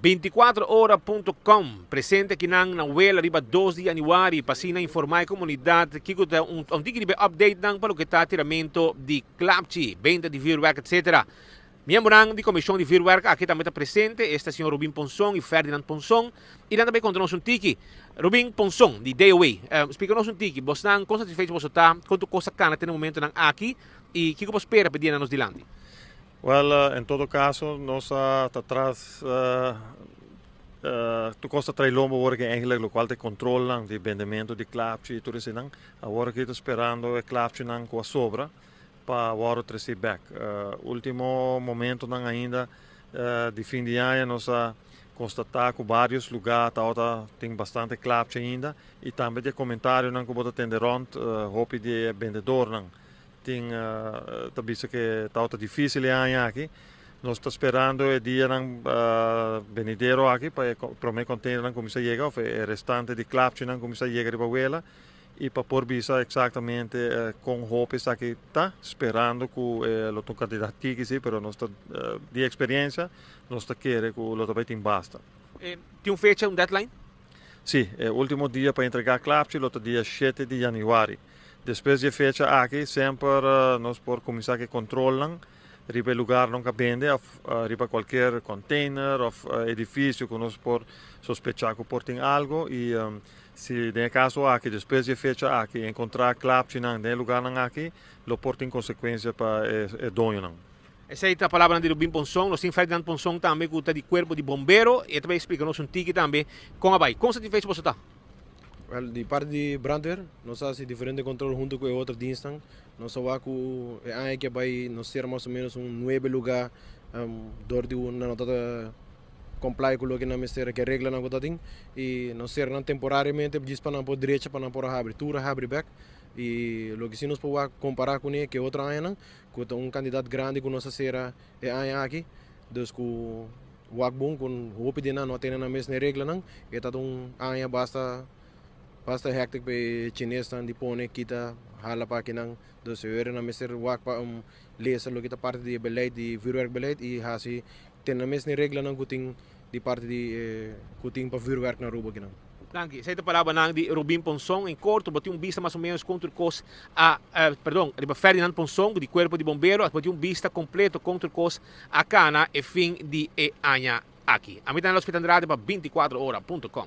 24ora.com presente akinan na Wela riba 2 di januari pa asina informa e comunidad kico ta un un tiki riba e update nan pa loke ta tiramento di klapchi, benta di vuurwerk etc. Miembronan di comision di vuurwerk aki tambe ta presente, esta señor Rubin Ponson y Ferdinand Ponson y nan ta bay conta nos un tiki. Rubin Ponson di DOA, splica nos un tiki, bosnan con satisfecho boso ta con tur cos ta cana te na momentonan aki y kico bo spera pa e dianan nos dilanti? Wel, en todo caso nos a ta tras tur cos ta trae lomba awor aki eigenlijk locual ta e controlnan di bendemento di klapchi y tur eseinan. Awor aki ta sperando e klapchinan cu a sobra pa worde treci bek. Ultimo momentonan ainda di fin di aña nos a constata cu varios lugar tabata tin bastante klapchi ainda y tambe di e comentarionan cu bo ta tende rond hopi di e bendedornan Tin ta bisa ke tabata difísil e aña aki. Nos ta sperando e dianan benidero aki pa e promé containernan kuminsá yega òf e restante di klapchinan kuminsá yega riba wela i pa por bisa eksaktamente kon hopi esaki ta, sperando ku lo ta un kantidat tiki si, pero nos ta di eksperensia nos ta kere ku lo ta bai tin basta. Tin un fecha, un deadline? Si, e último dia pa entregá klapchi lo ta dia shete di yanüari. Despues di e fecha aki semper nos por kuminsá ku e kontrolnan riba e lugarnan ku a bende òf riba kualker kònteiner òf edifisio ku nos por sospechá ku por tin algu i si den e kaso aki despues di e fecha aki enkontrá klapchinan den e lugarnan aki lo por tin konsekuensia pa e doñonan. Esei ta palabranan di Rubin Ponson. Nos tin Ferdinand Ponson tambe ku ta di kuerpo di bombero i e ta bai splika nos un tiki tambe kon a bai. Kon satisfecho boso ta? Wel, di parti di brandweer nos a hasi diferente control hunto cu e otro dienstnan. Nos a wak cu e aña aki a bay nos cera mas o menos un nuebe lugar dor di nan no ta comply cu loke nan mester, ke reglanan cu ta tin. Y nos cera nan temporariamente djis pa nan por drecha, pa nan por a habri. Tur a habri bek. Y loke si nos por wak compara cune ke otro añanan cu ta un cantidad grandi cu nos a cera e aña aki. Dus cu Wak bon con hopi di nan no a tene nan mes na e reglanan. E ta un aña basta basta hectic pa e chinesnan di pone, kita, hala pa akinan. Dus e ora nan mester wak pa lesa loke ta parti di e beleid, di vuurwerkbeleid y haci tene nan mes na e reglanan cu tin di parti di e cu tin pa vuurwerk na Aruba akinan. Danki. Esei ta palabranan di Rubin Ponson. En korto bo tin un bista mas o menos kon tur kos a, perdon, riba Ferdinand Ponson di Kuerpo di Bombero bo tin un bista kompleto kon tur kos a kana e fin di e aña aki. Ami ta Nelson Pita Andrade pa 24 ora punto com.